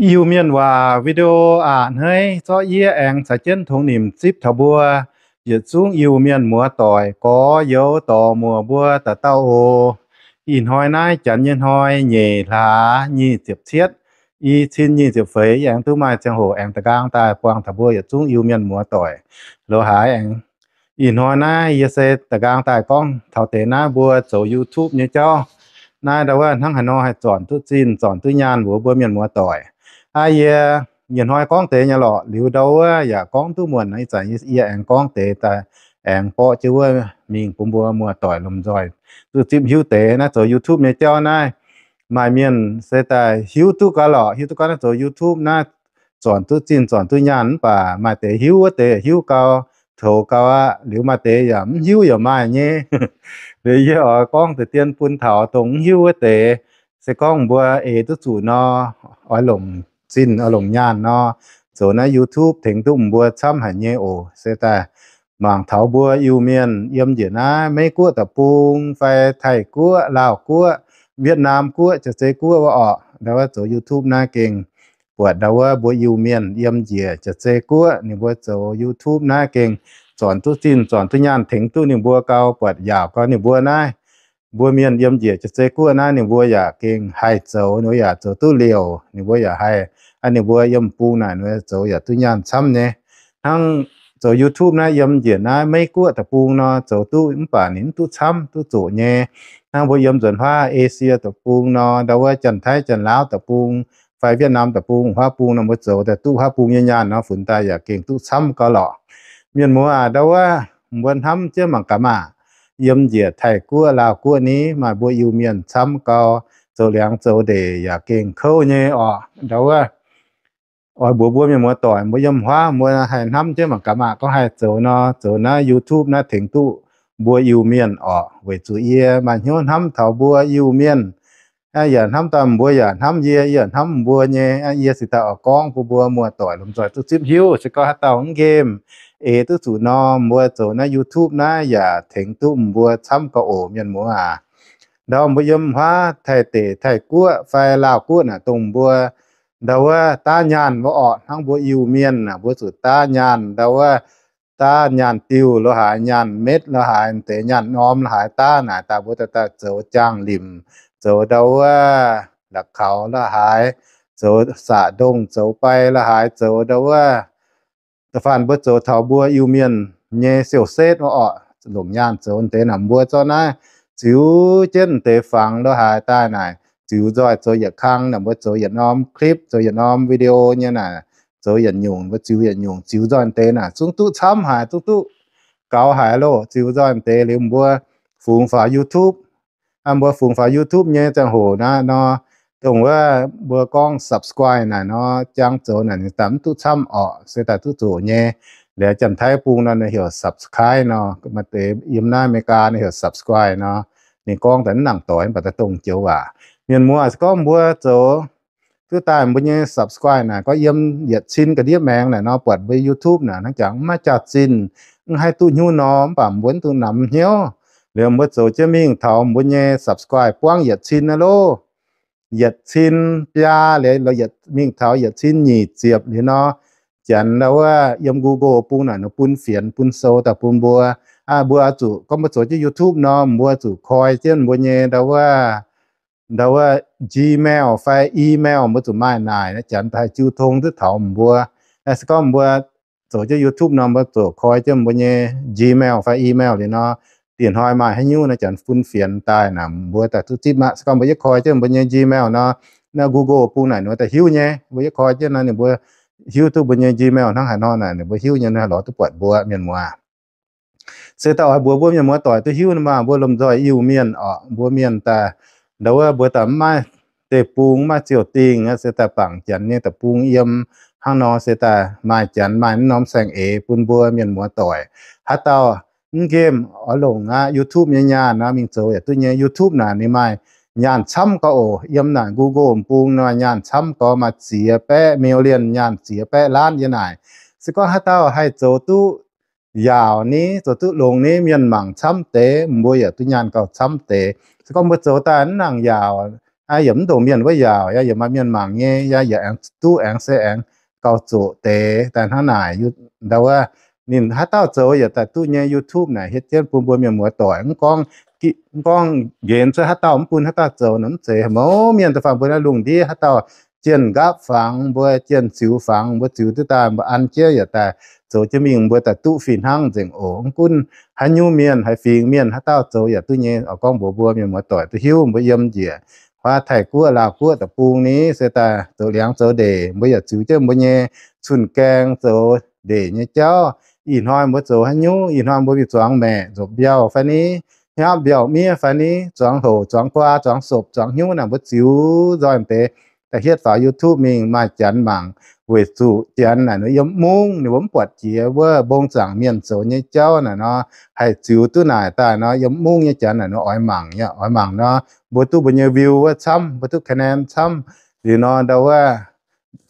Iu-Mienh waac video aac hneiv zorqv yie aengx caux jienv tongx nimc zipv taux mbuo yietc zungv Iu-Mienh muoz-doic gorx-youz dorc-muoc mbuo dauh dauh oc. Ih hnoi naaiv janx nyei hnoi nyeic hlaax nyic ziepc cietv, i cin nyic ziepc feix, yie aengx duqv maaih ziangh hoc aengx da'nqaang daaih buangh taux mbuo yietc zungv Iu-Mienh muoz-doic loz-haaix aengx. Ih hnoi naaiv yie se da'nqaang daaih gorngv taux deix naaiv mbuo zoux YouTube nyei jauv. Naaiv ndau wuov hnangv haaix nor haih zornc duqv zinh zornc duqv nyaanh mbuox mbuo mienh muoz-doic. Aa, yie nyei hnoi gorngv deix nyei lorqc, liuz ndau wuov yaac gorngv duqv muonc, ih zanc yie aengx gorngv deix daaih aengx borqv jienv wuov mingh bun mbuo muoz-doic lomh nzoih duqv zipv hiuv deix naaiv zoux YouTube nyei jauv naaiv. Maaih mienh se daaih hiuv duqv gau lorqc, hiuv duqv gau naaiv zoux YouTube naaiv zornc duqv zinh zornc duqv nyaanh, mv baac maaih deix hiuv wuov deix hiuv gau, toux gau aqv. Liuz maaih deix yaac mv hiuv yaac maaih nyei. Liuz yie oix gorngv deix dien bun taux dongh mv hiuv wuov deix, se gorngv mbuo eix duqv zuqc nor, oix longc zinh oix longc nyaanh nor, zoux naaiv YouTube tengx duqv mbuo camv haic nyei oc. Se daaih mangc taux mbuo Iu-Mienh yiem njiec naaiv Meiv-Guoqv deic-bung fai Taiv-Guoqv, Laauv-Guoqv, Wietv^naam Guoqv, jaav-zei guoqv wuov orqc, ndau wuov zoux YouTube naaiv gengh buatc ndau wuov mbuo Iu-Mienh yiem njiec jaav-zei guoqv ninh mbuo zoux YouTube naaiv gengh zornc duqv zinh zornc duqv nyaanh tengx duqv ninh mbuo gau, buatc yaauc gau ninh mbuo naaiv. Mbuo mienh yiem njiec jaav-zei guoqv naaiv ninh mbuo yaac gengh haih zoux, ninh mbuo yaac zoux duqv liouc, ninh mbuo yaac haih, ninh mbuo yiem bung naaic ninh mbuo zoux yaac duqv nyaanh camv nyei. Hnangv zoux YouTube naaiv yiem njiec naaiv Meiv-Guoqv deic-bung nor zoux duqv, mv baac ninh mv duqv camv duqv zoqc nyei. Hnangv mbuo yiem nzuonx huaav Esie deic-bung nor, ndau wuov Janx-Taiv Janx-Laauv deic-bung fai Wietv^naam deic-bung, huaav bung nor mbuo zoux daaih duqv huaav bung nyei nyaanh nor, funx daaih yaac gengh duqv camv gau lorqc. Mienh muoz aac, ndau wuov mbuo hnamv jienv mangc gaax maah! Yiem njiec Taiv-Guoqv, Laauv-Guoqv ni maaih mbuo Iu-Mienh camv gau, zoux liangx zoux ndeic yaac gengh kouv nyei orqc. Ndau wuov oix mbuox mbuo mienh muoz-doic mbuo yiem huaav mbuo haih hnamv jienv mangc gaax maah! Gorngv haih zoux nor, zoux naaiv YouTube naaiv tengx duqv mbuo Iu-Mienh orqc. Weic zuqc yie maaih hnyouv hnamv taux mbuo Iu-Mienh, yaac hnamv daaih mbuo yaac hnamv yie, yie yaac hnamv mbuo nyei. Yie se daaih oix gorngv bun mbuo muoz-doic lomh nzoih duqv zipv hiuv. Se gorngv haaix dauh mv nqemh eix duqv zuqc nor, mbuo zoux naaiv YouTube naaiv yaac tengx duqv mbuo camv gau oc, mienh muoz aac. Ndau mbuo yiem huaav Taiv deic, Taiv-Guoqv fai Laauv-Guoqv naaic, dongh mbuo ndau wuov daav nyaanh wuov orqc. Hnangv mbuo Iu-Mienh naaic, mbuo zuqc daav nyaanh, ndau wuov daav nyaanh diuh lo haaix, nyaanh metv lo haaix, deix nyaanh norm lo haaix daav naaic, daaih mbuo daaih daaih zoux jaang limc, zoux ndau wuov la'kaux lo haaix, zoux saac ndongh zoux bai lo haaix, zoux ndau wuov da'faanh mbuo zoux taux mbuo Iu-Mienh nyei siou-setv wuov orqc, longc nyaanh zoux deix naaic, mbuo zorqv naaiv ziux jienv deix fangx lo haaix daaih naaic, ziux nzoih zoux yietc kang naaic, mbuo zoux yietc norm clip, zoux yietc norm video nyei naaic, zoux yietc nyungc, mbuo ziux yietc nyungc, ziux nzoih deix naaic zungv duqv camv haic, zungv duqv gaux haic loh. Ziux nzoih deix liuz mbuo fungx faaux YouTube. Mbuo fungx faaux YouTube nyei ziangh hoc naaiv nor, dongh wuov mbuo gorngv subscribe naaic nor, jangx zoux naaic ninh daaih mv duqv camv orqc, se daaih duqv zoqc nyei. Liuz Janx-Taiv bung nor ninh heuc subscribe nor, maaih deix yiem naaiv America ninh heuc subscribe nor. Ninh gorngv daaih mv nangc doic, mv baac daaih dongh joux waac. Mienh muoz, se gorngv mbuo zoux duqv daaih mbuo nyei subscribe naaic, gorngv yiem yietc cin ga'ndiev maengx naaic nor, buatc mbuo YouTube naaic hnangv jangx mv maaih jaax-zinh, mv haih duqv hnyouv nor, mv baac mbuo mv dungx namx hnyouv. Liuz mbuo zoux jienv mingh taux mbuo nyei subscribe buangv yietc cin naaiv loh, yietc cin biaa liuz, mingh taux yietc cin nyic ziepc liuz nor, janx ndau wuov yiem Google bung naaic nor bun fienx bun sou daaih bun mbuo. Mbuo oix zuqc gorngv mbuo zoux jienv YouTube nor, mbuo zuqc koi jienv mbuo nyei ndau wuov ndau wuov Gmail fai email, mbuo zuqc maaih naaic, janx daaih jiu tong duqv taux mbuo. Se gorngv mbuo zoux jienv YouTube nor, mbuo zuqc koi jienv mbuo nyei Gmail fai email liuz nor, dieh hnoi maaih haaix nyungc naaiv janx bun fienx daaih naaic, mbuo daaih duqv zipv aqv. Se gorngv mbuo yietv koi jienv mbuo nyei Gmail nor, naaiv Google bung naaic ninh mbuo daaih hiuv nyei. Mbuo yietv koi jienv nor ninh mbuo hiuv duqv mbuo nyei Gmail hnangv haaix nor naaic, ninh mbuo hiuv nyei nor lorz duqv buatc mbuo, mienh muoz. Se daaih oix mbuox mbuo mienh muoz-doic duqv hiuv nor maah, mbuo lomh nzoih Iu-Mienh orqc, mbuo mienh daaih ndau wuov mbuo daaih mv maaih deic-bung, mv maaih ziouc dingh, se daaih bangc janx nyei deic-bung yiem hnangv nor, se daaih maaih janx maaih naaiv norm saeng-eix bun mbuo mienh muoz-doic. Haaix dauh mv nqemh oix longc aqv YouTube nyei nyaanh nor, mingh zoux yaac duqv nyei. YouTube naaic ninh maaih nyaanh camv gau oc. Yiem naaic Google bung nor nyaanh camv gau, maaih ziex baeqv million nyaanh, ziex baeqv laanv yiem naaic. Se gorngv haaix dauh haih zoux duqv yaauc ni, zoux duqv longx ni, mienh mangc camv deix, mbuo yaac duqv nyaanh gauh camv deix. Se gorngv mbuo zoux daaih mv nangc yaauc, Aa, yaac mv ndongc mienh wuov yaauc, yaac maaih mienh mangc nyei, yaac aengx duqv aengx se aengx gauh zoqc deix daaih hnangv naaic. Ndau wuov, ninh haaix dauh zoux yaac daaih duqv nyei. YouTube naaic hietv jienv bun mbuo mienh muoz doic. Mv gorngv nqenx cuotv haaix dauh mv bun haaix dauh zoux nor mv zeiz. Mouz mienh da'faanh mbuo naaiv lungh ndiev haaix dauh jienh nqaapv fangx, mbuo jienh ziux fangx, mbuo ziux duqv daaih, mbuo an jienv yaac daaih zoux jienv mingh, mbuo daaih duqv fih hnangv nzengc oc. Mv gunv haaix nyungc mienh, haaix fingx mienh, haaix dauh zoux yaac duqv nyei. Oix gorngv mbuox mbuo mienh muoz doic duqv hiuv, mbuo yiem njiec huaav Taiv-Guoqv, Laauv-Guoqv deic-bung ni se daaih zoux liangx zoux ndeic, mbuo yaac ziux jienv mbuo nyei cun-gaeng zoux ndeic nyei jauv. Ih hnoi mbuo zoux haaix nyungc, ih hnoi mbuo mingh zuangx maeqc nzopc mbiauh fai ni, hnyapv mbiauh miev fai ni, zuangx houc, zuangx guaa, zuangx sopc, zuangx hnyouv naaic, mbuo ziux nzoih deix daaih hietv faaux YouTube mingh maaih janx mangc. Weic zuqc janx naaic nor yiem mungv, ninh mbuo mv buatc jiex wuov mbong zaangc mienh zoux nyei jauv naaic nor, haih ziux duqv naaic daaih nor, yiem mungv nyei janx naaic nor oix mangc, oix mangc nor, mbuo duqv mbuo nyei view wuov camv, mbuo duqv คะแนน camv. Liuz nor ndau wuov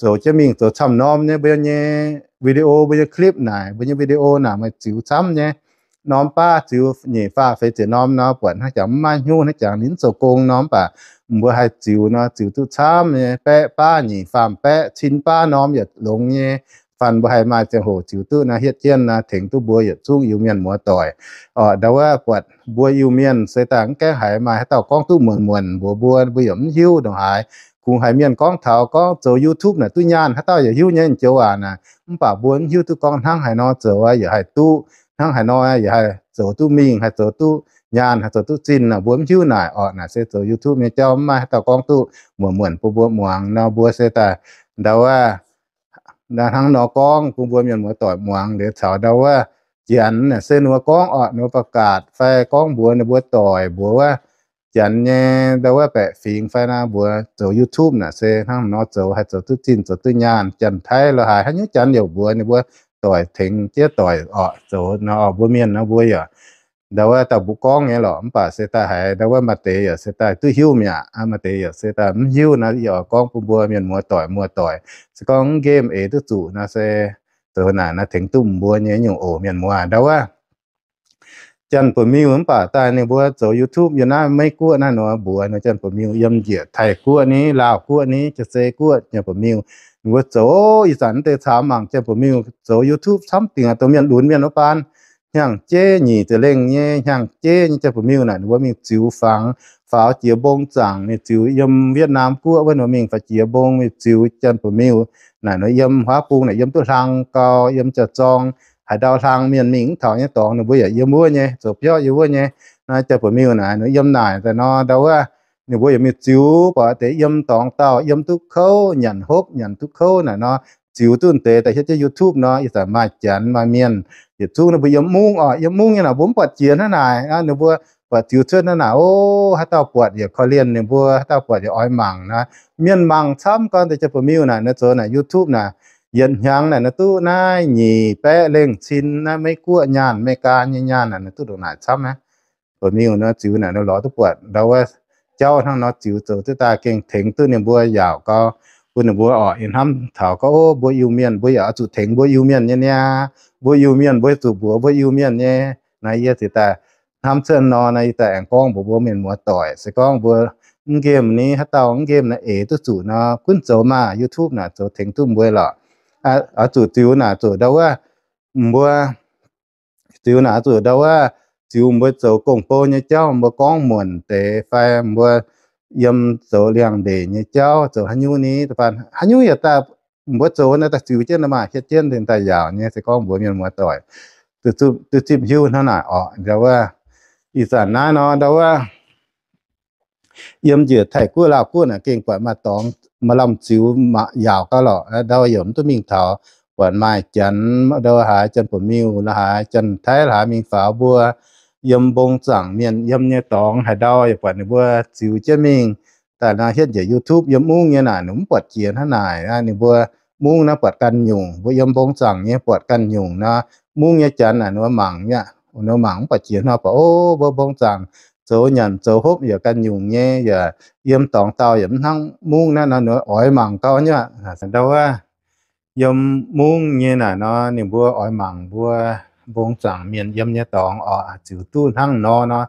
zoux jienv mingh zoux camv norm nyei mbuo nyei video, mbuo nyei clip naaic, mbuo nyei video naaic maaih ziux camv nyei. Norm baav ziux nyic faah feix ziepc norm nor, buatc hnangv jangx mv maaih hnyouv, hnangv jangx ninh mv zoux gong nor, mv baac mbuo haih ziux nor, ziux duqv camv nyei, baeqv baav, nyic faam baeqv, cin baav norm yaac longx nyei. Fanh mbuo haih maaih ziangh hoc ziux duqv nor, hietv jienv nor, tengx duqv mbuo yietc zungv Iu-Mienh muoz-doic. Orqc, ndau wuov buatc mbuo Iu-Mienh se daaih mv gaengh haiz maaih haaix dauh gorngv duqv muonc muonc mbuox mbuo, mbuo yaac mv hiuv ndongc haaix. Kungx haiz mienh gorngv taux gorngv zoux YouTube naaic duqv nyaanh, haaix dauh yaac hiuv nyei, joux waac naaic, mv baac mbuo mv hiuv duqv gorngv hnangv haaix nor zoux yaac haih duqv, hnangv haaix nor yaac haih zoux duqv mingh, haih zoux duqv nyaanh, haih zoux duqv zinh nor, mbuo mv hiuv naaic. Orqc, naaic se zoux YouTube nyei jauv mv maaih haaix dauh gorngv duqv muonc muonc bun mbuo muangx nor, mbuo se daaih ndau wuov hnangv nor gorngv bun mbuo mienh muoz-doic muangx. Liuz caux ndau wuov janx naaic se ninh mbuo gorngv orqc, ninh mbuo ประกาศ fai gorngv mbuox ninh mbuo doic mbuox wuov janx nyei ndau wuov baeqc fingx fai naaic mbuox zoux YouTube naaic se hnangv nor zoux haih zoux duqv zinh zoux duqv nyaanh. Janx-Taiv lorqc haaix, haaix nyungc janx yaac mbuox ninh mbuo doic tengx jienv doic orqc zoux nor. Mbuo mienh nor mbuo yaac ndau wuov dauh mbuo gorngv nyei lorqc, mv baac se daaih haiz ndau wuov maaih deix yaac se daaih duqv hiuv mi'aqv, maaih deix yaac se daaih mv hiuv nor, yie oix gorngv bun mbuo mienh muoz-doic muoz-doic se gorngv mv nqemh eix duqv zuqc nor se zoux naaic nor tengx duqv mbuo nyei nyungc oc mienh muoz. Ndau wuov Janx-Buoz-Miuh mv baac daaih ninh mbuo zoux YouTube yiem naaiv Meiv-Guoqv naaiv nor, mbuox nor Janx-Buoz-Miuh yiem njiec Taiv-Guoqv ni, Laauv-Guoqv ni, Jaa-Zei Guoqv, Janx-Buoz-Miuh ninh mbuo zoux. Ih zanc mv deix caux mangc Janx-Buoz-Miuh zoux YouTube camv dingc, dongh mienh lunx mienh wuov baan, hnyangx-jeiv nyic ziepc lengh nyei, hnyangx-jeiv nyei Janx-Buoz-Miuh naaic ninh mbuo mingh ziux fangx, faaux jiex mbong zaangc, mingh ziux yiem Wietv^naam Guoqv wuov nor mingh faaux jiex mbong mingh ziux Janx-Buoz-Miuh naaic nor, yiem huaav bung naaic yiem duqv hlang gau, yiem jauv-zorng haaix ndau hlang mienh mingh mv taux nyei dorngx ninh mbuo yaac yiem wuov nyei, zoux biauv yiem wuov nyei. Naaiv Janx-Buoz-Miuh naaic nor yiem naaic daaih nor ndau wuov ninh mbuo yaac mingh ziux, buatc deix yiem dorngx dauh yiem duqv kouv, nyanc hopv nyanc duqv kouv naaic nor, ziux duqv deix daaih hietv jienv YouTube nor. Ih zanc maaih janx maaih mienh yietc zungv ninh mbuo yiem mungv orqc, yiem mungv nyei naaic mbuo mv buatc jiex hnangv naaic. Ninh mbuo buatc ziux cuotv hnangv naaic, o, haaix dauh buatc yaac korv-lienh ninh mbuo, haaix dauh buatc yaac oix mangc nor. Mienh mangc camv gorngv deix Janx-Buoz-Miuh naaic nor zoux naaic YouTube naaic yietc hnyangx naaic nor duqv naaiv nyic baeqv lengh cin naaiv Meiv-Guoqv nyaanh, Meigaa nyei nyaanh naaic nor duqv ndongc naaic camv aqv. Buoz-Miuh nor ziux naaic nor lorz duqv buatc ndau wuov jauv hnangv nor ziux zoux duqv daaih gengh tengx duqv ninh mbuo yaauc gau, bun ninh mbuo orqc, yie hnamv taux gorngv, o, mbuo Iu-Mienh mbuo yaac oix zuqc tengx mbuo Iu-Mienh nyei niaa. Mbuo Iu-Mienh mbuo zuqc mbuox mbuo Iu-Mienh nyei. Naaiv yie ziouc daaih hnamv cuotv nor, naaiv yie daaih aengx gorngv mbuox mbuo mienh muoz-doic, se gorngv mbuo mv nqemh ni, haaix dauh mv nqemh naaiv eix duqv zuqc nor, gunv zoux maah! YouTube naaic zoux tengx duqv mbuo lorqc. Oix zuqc ziux naaic zuqc ndau wuov, mbuo ziux naaic zuqc ndau wuov, ziux mbuo zoux gong-bou nyei jauv, mbuo gorngv muonc deix fai mbuo yiem zoux liangx-ndeic nyei jauv, zoux haaix nyungc ni, haaix nyungc yaac daaih mbuo zoux naaiv daaih ziux jienv nor maah, hietv jienv daaih yaauc nyei. Se gorngv mbuox mienh muoz-doic duqv zipv hiuv hnangv naaic orqc. Ndau wuov, ih zanc naaiv nor ndau wuov yiem njiec Taiv-Guoqv, Laauv-Guoqv naaic gengh buatc maaih dorngx maaih lamh ziux yaauc gau lorqc. Ndau yaac mv duqv mingh taux, buatc maaih janx ndau haaix, Janx-Buoz-Miuh la'haaix, Janx-Taiv la'haaix mingh faaux mbuo yiem mbong zaangc mienh yiem nyei dorngx haaix ndau yaac buatc ninh mbuo ziux jienv mingh daaih nor hietv njiec YouTube. Yiem mungv nyei naaic ninh mv buatc jiex hnangv naaic. Ninh mbuo mungv naaiv buatc ganh nyungc, mbuo yiem mbong zaangc nyei buatc ganh nyungc nor. Mungv nyei janx naaic ninh mbuo mangc aqv, ninh mbuo mangc mv buatc jiex hnangv, buatc o, mbuo mbong zaangc zoux nyanc zoux hopv yaac ganh nyungc nyei, yaac yiem dorngx dauh yaac mv hnangv mungv naaiv nor, ninh mbuo oix mangc gau nyei aqv. Ndau wuov yiem mungv nyei naaic nor ninh mbuo oix mangc mbuo mbong zaangc mienh yiem nyei dorngx orqc, ziux duqv hnangv nor nor.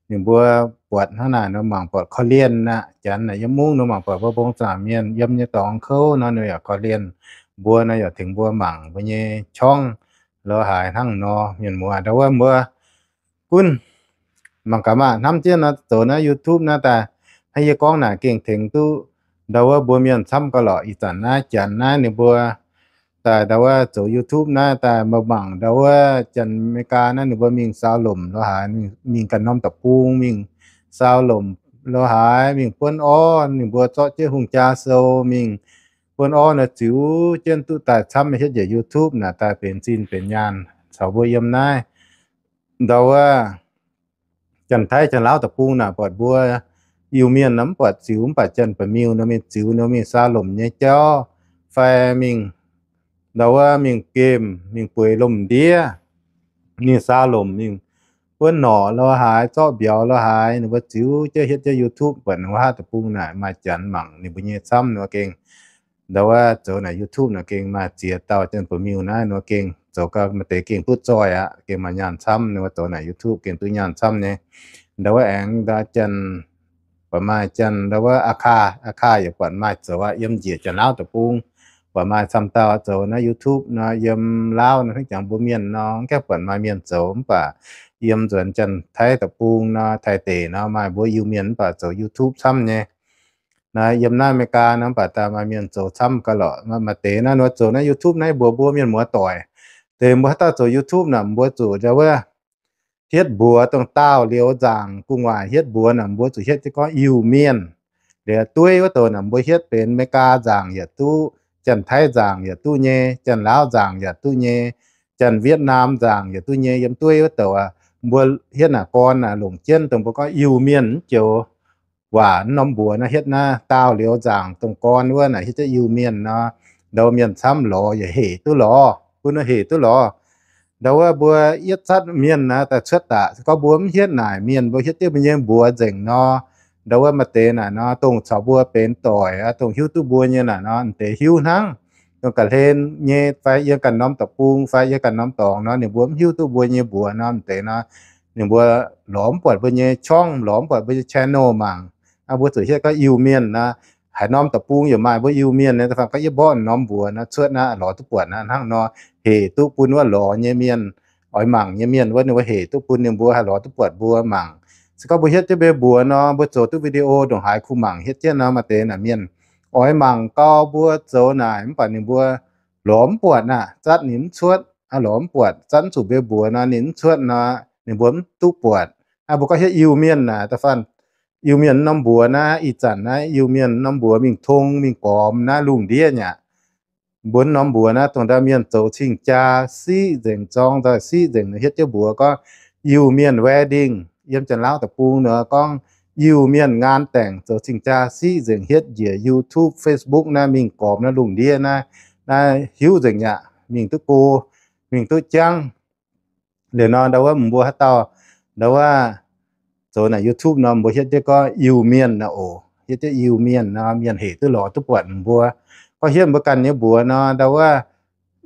ninh mbuo buatc hnangv naaic nor mangc buatc korv-lienh aqv. Janx naaic yiem mungv nor mangc buatc mbuo mbong zaangc mienh yiem nyei dorngx kouv nor ninh yaac korv-lienh mbuo nor yaac tengx mbuo mangc mbuo nyei qorngv lo haaix hnangv nor. Mienh muoz ndau wuov mbuo gunv mangc gaax maah, hnamv jienv nor zoux naaiv YouTube naaiv daaih, hnangv yie gorngv naaic gengh tengx duqv ndau wuov mbuo mienh camv gauh lorqc. Ih zanc naaiv janx naaiv ninh mbuo daaih ndau wuov zoux YouTube naaiv daaih mbuo mangc ndau wuov Janx-Meigaa naaiv ninh mbuo mingh saau lomc lo haaix, mingh ganh norm deic-bung mingh saau lomc lo haaix, mingh buonv orv, ninh mbuo zorqv jienv hungh jaa sou mingh buonv orv nor ziux jienv duqv daaih camv hietv njiec YouTube naaic daaih benx zinh benx nyaanh caux mbuo yiem naaiv ndau wuov Janx-Taiv Janx-Laauv deic-bung naaic buatc mbuo Iu-Mienh nor mv buatc ziux, mv baac Janx-Baeqc-Miuh nor mingh ziux nor mingh saau lomc nyei jauv fai mingh ndau wuov mingh gemh mingh bueix lomc ndiev, mingh saau lomc mingh buonv norqc lo haaix, zorqv mbiauz lo haaix, ninh mbuo ziux jienv hietv jienv YouTube buatc ninh mbuo haav deic-bung naaic maaih janx mangc ninh mbuo nyei camv nor gengh ndau wuov zoux naaic YouTube nor gengh maaih ziex dauh Janx-Baeqc-Miuh naaiv nor gengh zoux gau maaih deix gengh butv zoih aqv, gengh maaih nyaanh camv ninh mbuo zoux naaic YouTube gengh duqv nyaanh camv nyei. Ndau wuov aengx ndau Janx buatc maaih Janx ndau wuov Aa Kaa, Aa Kaa yaac buatc maaih zoux aqv. Yiem njiec Janx-Laauv deic-bung buatc maaih camv dauh zoux naaiv YouTube nor, yiem Laauv nor hnangv jangx mbuo Mienh nor mv gaengh buatc maaih mienh zoux, mv baac yiem nzuonx Janx-Taiv deic-bung nor, Taiv deic nor maaih mbuo Iu-Mienh mv baac zoux YouTube camv nyei. Naaiv yiem naaiv Ameligaa nor mv baac daaih maaih mienh zoux camv gauh lorqc. Maaih deix naaiv ninh mbuo zoux naaiv YouTube naaiv mbuox mbuo mienh muoz doic, deix mbuo haaix dauh zoux YouTube naaic mbuo zuqc ndau wuov hietv mbuox dongh daauh liuz nzaangc gu'nguaaic hietv mbuox naaic mbuo zuqc hietv jienv gorngv Iu-Mienh. Liuz dueiv wuov douc naaic mbuo hietv benx Meigaa nzaangc yaac duqv, Janx-Taiv nzaangc yaac duqv nyei, Janx-Laauv nzaangc yaac duqv nyei, Janx-Wietv^naam nzaangc yaac duqv nyei. Yiem dueiv wuov douc aqv, mbuo hietv naaic gorn naaic longc jienv dongh mbuo gorngv Iu-Mienh mv joux waac norm mbuox naaiv hietv naaiv daauh liuz nzaangc dongh gorn wuov naaic hietv jienv Iu-Mienh nor, ndau mienh camv lorz yaac hec duqv lorz, bun wuov hec duqv lorz. Ndau wuov mbuo yietv zatv mienh naaiv daaih cuotv daaih, se gorngv mbuo mv hietv naaic mienh, mbuo hietv jienv mbuo nyei mbuox nzengc nor, ndau wuov maaih deix naaic nor, dongh caux mbuo benx doic aqv, dongh hiuv duqv mbuo nyei naaic nor, m'deix hiuv hnangv. Dongh ga'hlen nyei fai yiem ganh norm deic-bung fai yiem ganh norm dorngx nor, ninh mbuo mv hiuv duqv mbuo nyei mbuox nor, m'deix nor, ninh mbuo lorz mv buatc mbuo nyei ช่อง, lorz mv buatc mbuo nyei แชนแนล mangc. Aa, mbuo zuqc hietv gorngv Iu-Mienh naaiv, haaix norm deic-bung yaac maaih mbuo Iu-Mienh nyei, da'faanh gorngv yie mborqv norm mbuox naaiv cuotv naaiv, lorz duqv buatc naaiv hnangv nor, hec duqv bun wuov lorz nyei mienh, oix mangc nyei mienh wuov, ninh mbuo hec duqv bun ninh mbuo haih lorz duqv buatc mbuo mangc. Se gorngv mbuo hietv jienv mbuo mbuox nor, mbuo zoux duqv video ndongc haaix kuh mangc hietv jienv nor, maaih deix naaic mienh oix mangc gau mbuo zoux naaic, mv baac ninh mbuo lorz mv buatc naaic, zatv ninh mv cuotv, lorz mv buatc, zatv mv zuqc mbuo mbuox nor ninh mv cuotv nor, ninh mbuo mv duqv buatc. Aa, mbuo gorngv hietv Iu-Mienh naaic, da'faanh Iu-Mienh norm mbuox naaiv, ih zanc naaiv Iu-Mienh norm mbuox mingh tong mingh gormx naaiv lungh ndiev nyei aqv. Mbuo norm mbuox naaiv dongh ndau mienh zoux cing-jaa siqv nzengc, zorng nzoih siqv nzengc nor hietv jienv mbuox gorngv Iu-Mienh wedding. Yiem Janx-Laauv deic-bung nor gorngv Iu-Mienh ngaan daengc, zoux cing-jaa siqv nzengc hietv njiec YouTube, Facebook naaiv mingh gormx naaiv lungh ndiev naaiv, naaiv hiuv nzengc aqv, mingh duqv go, mingh duqv jangv. Liuz nor ndau wuov mbuo haaix dauh ndau wuov zoux naaic YouTube nor, mbuo hietv jienv gorngv Iu-Mienh naaic oc, hietv jienv Iu-Mienh nor, mienh hec duqv lorz duqv buatc mbuo. Gorngv hietv mbuo ganh nyei mbuox nor, ndau wuov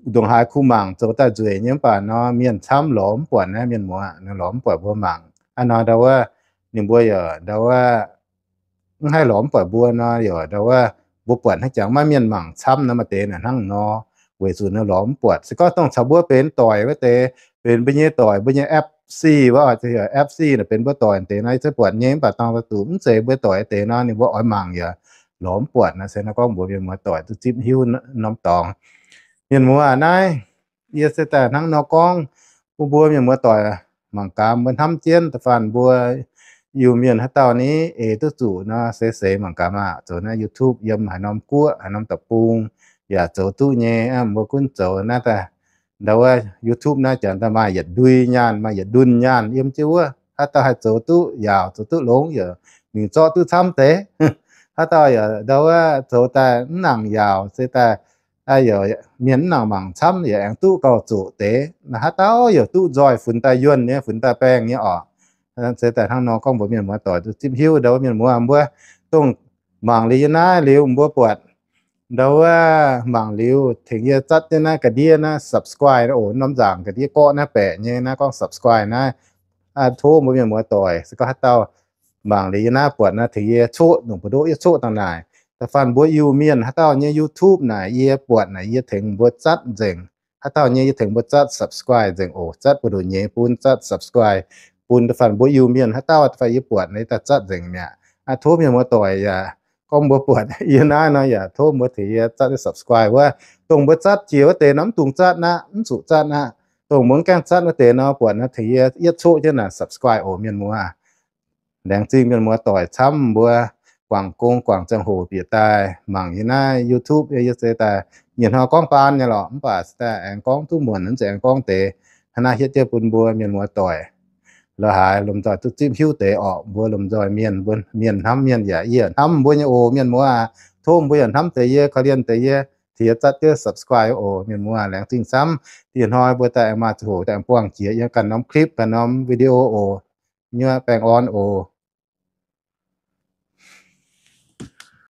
ndongc haaix kuh mangc zoux daaih nzueic nyei, mv baac nor mienh camv lorz mv buatc naaiv, mienh muoz lorz mv buatc mbuo mangc. Aa, nor ndau wuov ninh mbuo yaac ndau wuov mv haih lorz mv buatc mbuo nor, yaac ndau wuov mbuo buatc hnangv jangx maiv mienh mangc camv nor, maaih deix naaic hnangv nor, weic zuqc nor lorz mv buatc. Se gorngv dongh caux mbuo benx doic wuov deix, benx mbuo nyei doic, mbuo nyei F C wuov, F C naaic benx mbuo doic deix nor, yie zungv buatc nyei, mv baac dangh duqv mv zeiz mbuo doic deix nor, ninh mbuo oix mangc yaac lorz mv buatc nor. Se nor gorngv mbuox mienh muoz doic duqv zipv hiuv norm dorngx. Mienh muoz naaiv, yie se daaih hnangv nor gorngv bun mbuo mienh muoz doic mangc gaax, mbuo hnamv jienv da'faanh mbuo Iu-Mienh haaix dauh ni eix duqv zuqc nor, seix seix mangc gaax maah, zoux naaiv YouTube yiem haaix norm guoqv haaix norm deic-bung yaac zoux duqv nyei. Mbuo gunv zoux naaiv daaih, ndau wuov YouTube naaiv janx daaih maaih yietc ndui nyaanh, maaih yietc ndunh nyaanh yiem jienv wuov. Haaix dauh haih zoux duqv yaauc, zoux duqv longx yaac mingh zorqv duqv camv deix. Haaix dauh yaac ndau wuov zoux daaih mv nangc yaauc se daaih, yaac mienh mv nangc mangc camv yaac aengx duqv gauh zoqc deix. Naaiv haaix dauh yaac duqv nzoih funx daaih yuonh nyei, funx daaih baengh nyei oc. Se daaih hnangv nor gorngv mbuox mienh muoz doic duqv zipv hiuv. Ndau wuov mienh muoz mbuo dongh mangc liuz yie naaiv liuz mbuo buatc, ndau wuov mangc liuz tengx yie zatv jienv naaiv ga'ndiev naaiv subscribe oc, norm nzaangc ga'ndiev gorqv naaiv baeqc nyei naaiv gorngv subscribe naaiv. Aa, tov mbuo mienh muoz doic, se gorngv haaix dauh mangc liuz yie naaiv buatc naaiv, tengx yie coqv, nungc buoz-ndoqv yie coqv dangh naaic. Da'faanh mbuo Iu-Mienh haaix dauh nyei YouTube naaic yie buatc naaic, yie tengx mbuo zatv nzengc. Haaix dauh nyei yie tengx mbuo zatv subscribe nzengc oc. Zatv buoz-ndoqv nyeiz bun zatv subscribe bun. Da'faanh mbuo Iu-Mienh haaix dauh da'faanh yie buatc naaiv daaih zatv nzengc mi'aqv. Aa, tov mienh muoz doic yaac gorngv mbuo buatc yie naaiv nor yaac tov mbuo tengx yie zatv subscribe wuov. Dongh mbuo zatv jiex wuov deix nor mv dungx zatv aqv, mv zuqc zatv aqv. Dongh mbuo mv gaengh zatv wuov deix nor buatc naaiv tengx yie yietv coqv jienv naaic subscribe oc mienh muoz. Laengz zingh mienh muoz doic camv mbuo guangc gong guangc ziangh hoc bieqc daaih mangc yie naaiv YouTube. Yie se daaih mienh hnoi gorngv baan nyei lorqc, mv baac se daaih aengx gorngv duqv muonc, mv zeiz aengx gorngv deix. Hnangv naaiv hietv jienv bun mbuo mienh muoz doic la'haaix lomh nzoih duqv zipv hiuv deix orqc. Mbuo lomh nzoih mienh, mbuo mienh hnamv mienh yaac yie hnamv mbuo nyei oc mienh muoz. Tov mbuo yaac hnamv deix yie, korv-lienh deix yie, tengx yie zatv jienv subscribe oc mienh muoz. Laengz zingh camv. Dieh hnoi mbuo daaih aengx maaih ziangh hoc daaih aengx buangh jiex yie ganh norm clip, ganh norm video oc. Nyuoqc baengh orn oc.